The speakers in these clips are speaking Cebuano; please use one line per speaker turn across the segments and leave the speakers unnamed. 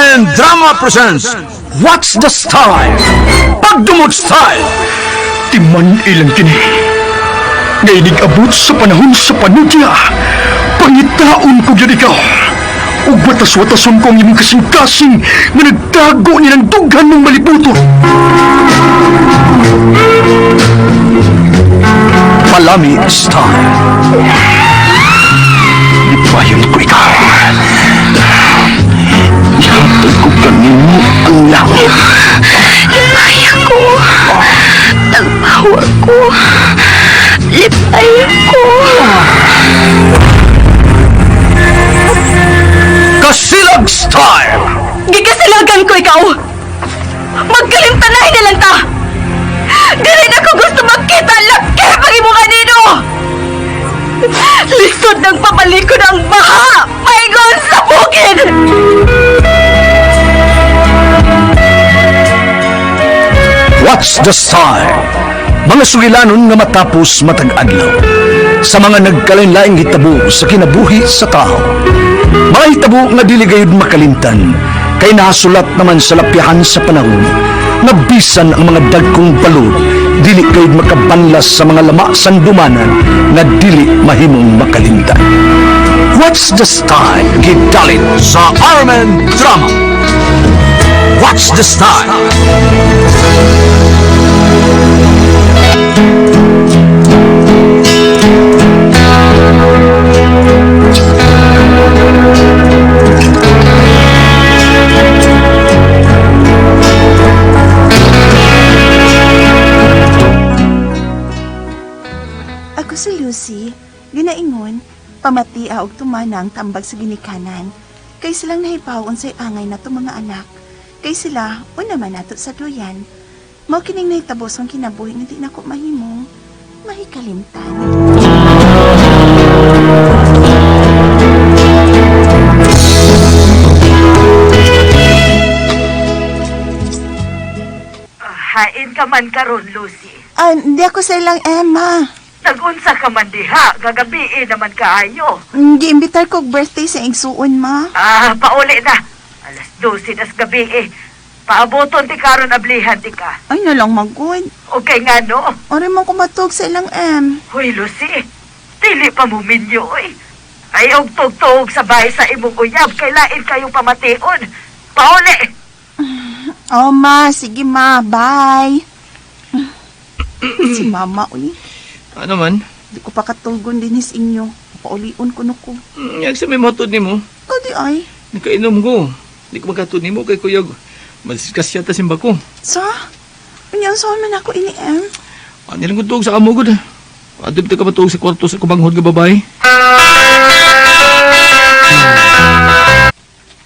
RMN Drama presents What's the Style? Pagdumot Style!
Timan ilang kini. Nga abot sa panahon sa panudya. Pangitaon ko gyud ikaw. Ug watas-watason ko ang imong kasing-kasing nga nagtago nilang dughan mong malibuto.
Palami Style.
Ipayon ko ikaw. Ihatag ko kanimo ang langit.
Lipay ako. Tagpawa ko. Lipay ako.
Kasilag Style!
Gikasilagan ko ikaw. Magkalimtanahin na lang ta. Dili na ko gusto magkita laki pag imo kanino. Lisod ng papalikod ang baha. Paingon sa bukid.
What's the Style? Mga sugilanon nga matapos matag adlaw. Sa mga nagkalain-laing hitabo sa kinabuhi sa tao. Mga hitabo nga dili gayud makalimtan kay nasulat naman sa lapyahan sa panahon nga bisan ang mga dagkong balod dili gayud makabanlas sa mga lama sandumanan nga dili mahimong makalimtan. What's the Style? Gidalit sa Armen Drama. What's the Style?
Ako si Lucy, ginaingon, pamatia og tumana ang tambag sa ginikanan. Kay silang nahibaw unsay angay nato mga anak. Kay sila, una man nato sa duyan. Mao kining nahitabo sa kinabuhi nga di nako mahimong mahikalimtan.
Hain ka man karon, Lucy.
Ah, hindi ako sa ilang Emma.
Nagunsa ka man diha, gagabi naman kaayo.
Giimbitar ko og birthday sa igsuon, ma.
Ah, pauli na. Alas 12 nas gabi eh. Paaboton ti karon ablihan ti ka.
Ay, nalang magod.
Okay nga no.
Ori man kumatog sa ilang M.
Hoy, Lucy. Dili pa mo minyo oy. Ay og tugtog sa bahay sa imong uyab kay lain kayong pamation. Pauli.
Oh, ma. Sige, ma. Bye. Si mama, uy.
Ano man?
Di ko pa katugon din his inyo. Paulion ko no ko.
Yag sa may matod nimo.
O di ay.
Nakainom ko. Di ko magkatod nimo kay kuyog. Madiskas yata simba ko.
Sa? Unya, saan man ako ini, em?
Ano lang kong tuog sa amo gud. Adto ka matuog sa kwarto sa kubanghod nga babae.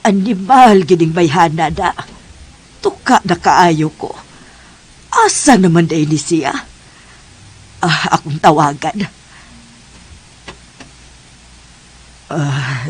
Animal gining bayhana da. Tuka na kaayo ko. Asa naman day ni siya? Ah, akong tawagan. Ah,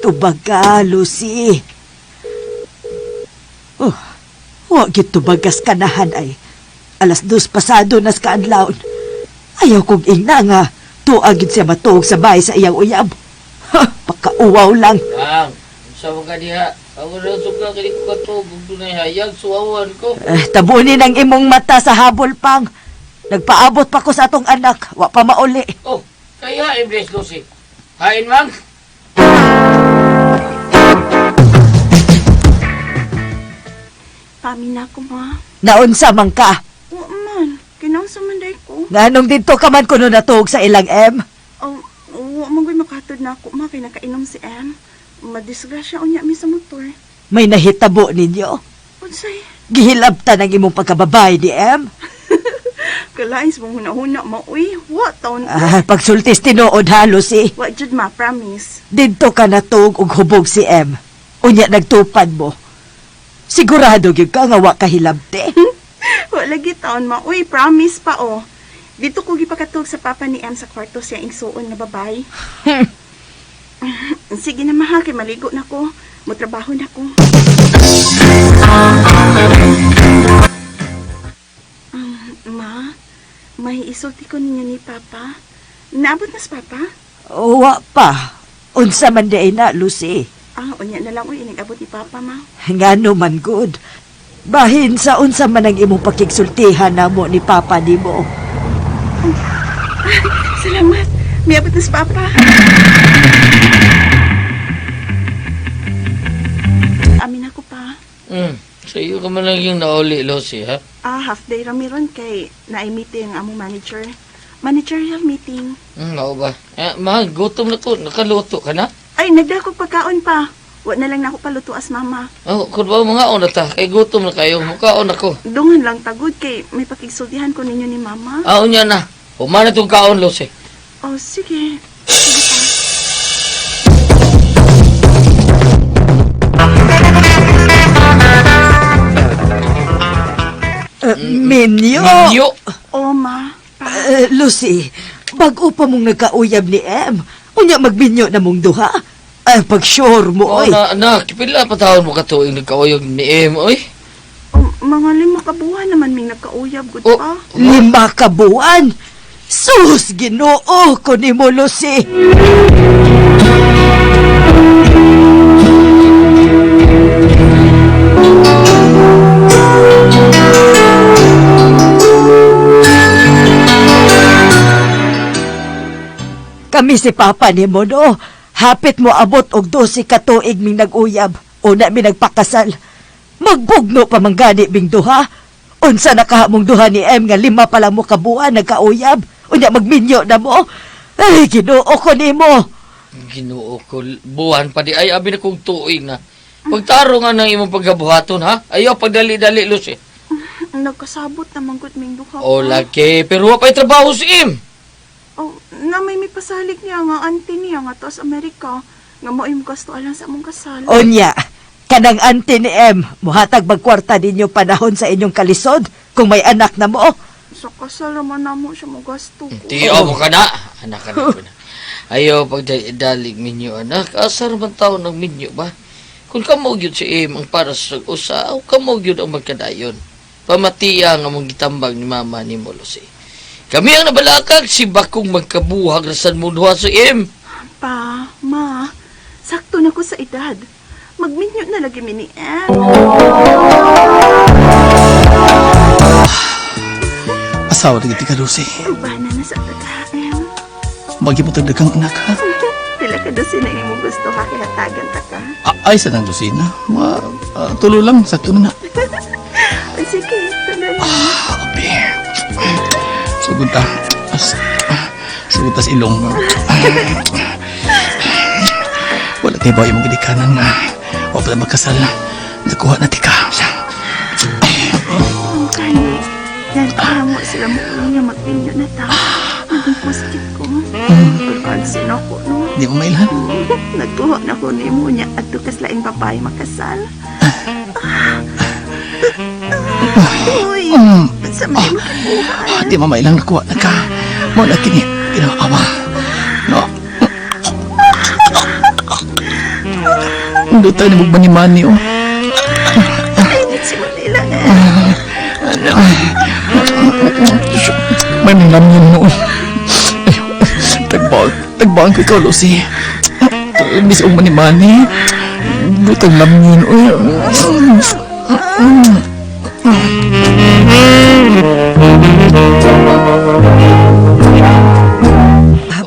tubaga, Lucy. Oh, wa gid tubagas kanahan ay. 2:00 pasado nas kaadlawon. Ayaw kong ingna nga tuag gid siya matuog sa bahay sa iyang uyab. Ha, pakauwaw lang.
Bang, sa mga diha, ako na suka kini ko kato, kung dunay hayag, suwawan ko.
Eh, tabunin ang imong mata sa habol pang. Nagpaabot pa ko sa atong anak, wa pa mauli.
Oh, kaya Embrace Lucy. Hain, mang.
Pamin ako, ma.
Naunsa man ka.
Oo man. Kinaunsa man day ko.
Nganong didto ka man kuno natuog sa ilang M?
Oh, wa man ko'y makatod na ako, ma. Kay nakainom si M. Madisgrasya unya mi sa motor.
May nahitabo ninyo.
Unsay?
Gihilabtan ang imong pagkababae ni M.
Kalain sa mong huna-huna, ma. Uy, wa taon.
Ah, pagsultis tinuod halos eh.
Wa jud ma, promise.
Didto ka natuog og hubog si M. Unya nagtupad mo. Sigurado gyud ka nga wa ka hilabte.
Wa lagi taon, ma. Uy, promise pa, oh. Dito ko gipakatug sa papa ni M sa kwarto siya igsuon nga babae. Sige na, ma, ha, kay maligo na ko. Motrabaho na ko. Ma, may isulti ko ninyo ni Papa. Naabot na si Papa?
Wa pa. Unsa man day na, Lucy.
Ah, unya na lang uy, inigabot ni Papa, ma.
Ngano man good. Bahin sa unsa man ang imong pakigsultihan namo ni Papa nimo.
Salamat. Miabot na si Papa. Amin ako pa.
Sa iyo ka man lang yung nauli, Lucy, ha?
Ah, half day ra meron kay naay meeting ang among manager. Managerial meeting.
Mao ba? Eh, mahal, gutom na ko. Nakaluto ka na?
Ay, nagdako pagkaon pa. Wa na lang nako paluto as mama.
Oh, kun ba mga na ta? Kay gutom na kayo. Mukaon ako.
Dungan lang tagod kay may pakigsultihan ko ninyo ni mama.
Ah, unya na. Humana tong kaon, Lucy.
Oh, sige. Sige pa.
Minyo!
Minyo!
Oh, ma. Pa.
Lucy, bago pa mong nagkauyab ni Em, unya magminyo na mong duha. Ay, pag sure mo,
Oh,
oy.
na, anak, pila pa taon mo katuig nagkauyog ni Em, oy.
Oh, mga 5 ka buwan naman may nagkauyab gud
Oh.
pa.
5 ka buwan. Sus, Ginoo ko ni mo, Lucy. Kami si Papa ni mo, no? Hapit mo abot og 12 ka tuig ming nag-uyab. Una mi nagpakasal. Magbugno pa man gani ming duha. Unsa na kahamong duha ni M nga 5 pa lang mo kabuan nagkauyab. Unya magminyo na mo. Ay, Ginoo ko nimo.
Ginoo ko, buwan pa di ay abi na kong tuig na. Pagtaro nga ng imong pagkabuhaton, ha? Ayaw pagdali-dali, Lucy.
Nagkasabot naman gud ming duha.
O,
pa.
laki, pero wa pa'y trabaho si Em.
Oh, na may mipasalig niya nga auntie niya nga to sa Amerika nga mo imong gasto alang sa among kasal.
Unya, kanang auntie ni M, muhatag magkwarta ninyo panahon sa inyong kalisod kung may anak na mo.
Sa kasal naman namo siya mo gasto ko.
Tiyo mo ka na. Anak ka na ko na. Ayaw pagdali-dali minyo, anak. Asar man tao ng minyo ba? Kung kamo gyud si Em ang para sa usa, o kamo gyud ang magkadayon. Pamatiya nga mong gitambag ni mama ni mo, Lucy. Kami ang nabalakag, si bakong magkabuhag na san mo duha si Em.
Pa, ma, sakto na ko sa edad. Magminyo na lagi mi ni Em.
Asawa na ka, Lucy.
Bana na sa taga, Em.
Magimutag daghang anak, ha?
Pila ka dosin ang imong gusto ha, kay hatagan ta ka.
Ay, sa nang Lucina. Mga tulo lang, sakto na na.
Ay, sige, tuloy lang.
Abe. Sugod ta. As, sugod tas ilong. Wala tayo ba imong gidikanan nga. Wa pa magkasal. Nakuha na tika.
Ang kani, yan mo sila mo nga magminyo na ta. Naging positive ko. Pero ansin ako, no?
Di mo mailhan.
Nagtuho na ko ni mo niya at tukas laing babae makasal. Uy, sa may makibuhay.
Di mo mailang nakuha na ka. Mo na kini. Kinaawa. No. Hindi tayo ni mani oh.
Ay, si Manila eh.
May nilam yun noon. Tagbaan, tagbaan ko ikaw, Lucy. Miss og mani-mani. Butang lam yun. Uy.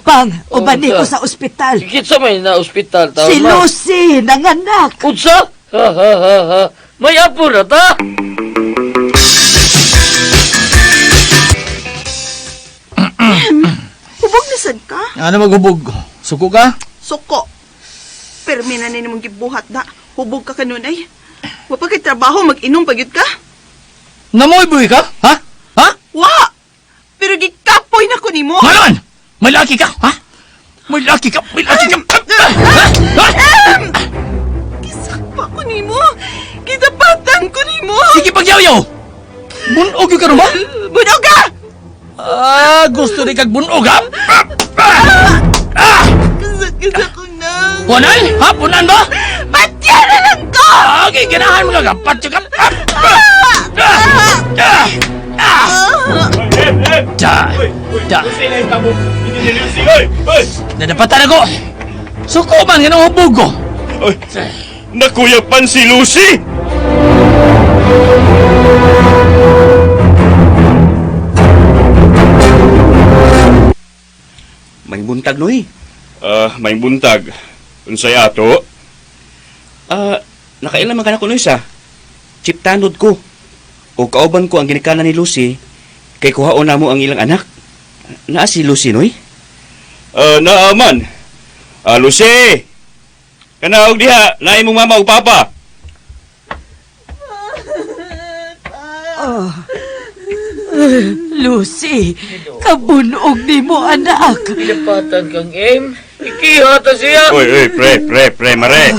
Pang, ubani
Oh,
ko sa ospital.
Kinsa may na ospital taon,
Si
ma?
Lucy, nanganak.
Unsa? Ha ha ha ha. May apo na ta.
Hubog na sad ka?
Ano maghubog? Suko ka?
Suko. Permi na ni mong gibuhat da. Hubog ka kanunay. Wa pa kay trabaho, mag-inom pagyud ka?
Namoy buhi ka? Ha? Ha?
Wa! Pero gikapoy na ko nimo.
Ngayon! May laki ka? Ha? May laki ka? May laki ka? Ha? Ha?
Gisakpa ko nimo. Gidapatan ko nimo.
Sige pagyaw-yaw! Bunog yung ka ba?
Bunog ka!
Ah, gusto rin kag bunog ha?
Kasakit ako na.
Punan? Ha? Punan ba?
Patya na lang ko!
Ah, okay, ganahan mo ka. Patyo ka. Da, da. Nadapatan ako. Suko man, ganang hubog ko.
Oy, nakuyapan si Lucy!
May buntag, Noy.
Ah, may buntag. Unsay ato?
Ah, nakailan man ka na ko, Noy, sa. Chiptanod ko. O kauban ko ang ginikanan ni Lucy, kay kuhaon na mo ang ilang anak. Naa si Lucy, Noy?
Ah, naaman. Ah, Lucy! Kanaog diha, naay mong mama ug papa.
Lucy, kabunog nimo anak.
Pinapatan kang aim. Ikiha ta siya.
Oy, oy, pre, pre, pre, mare.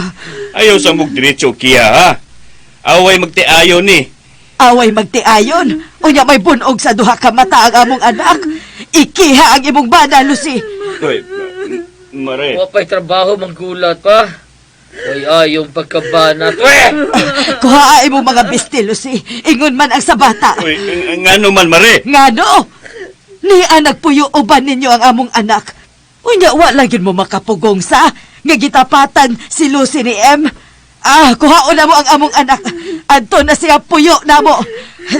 Ayaw sa mug diretso kiya, ha? Away magtiayon ni.
Away magtiayon. Unya may bunog sa duha ka mata ang among anak. Ikiha ang imong bana, Lucy.
Oy, mare.
Wa pa'y trabaho manggulat pa. Oy, ayong pagkabana. Twe!
Kuha imong mga bisti, Lucy. Ingon man ang sa bata.
Oy, ngano man, mare?
Ngano? Niya nagpuyo uban ninyo ang among anak. Unya wa lang yun mo makapugong sa nga gitapatan si Lucy ni M. Ah, kuhaon na mo ang among anak. Adto na siya puyo na mo.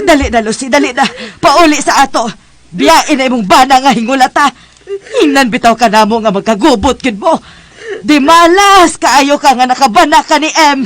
Dali na, Lucy, dali na. Pauli sa ato. Biyain na imong bana nga hingulata. Ingnan bitaw ka namo nga magkagubot yun mo. Di malas kaayo ka nga nakabana ka ni M.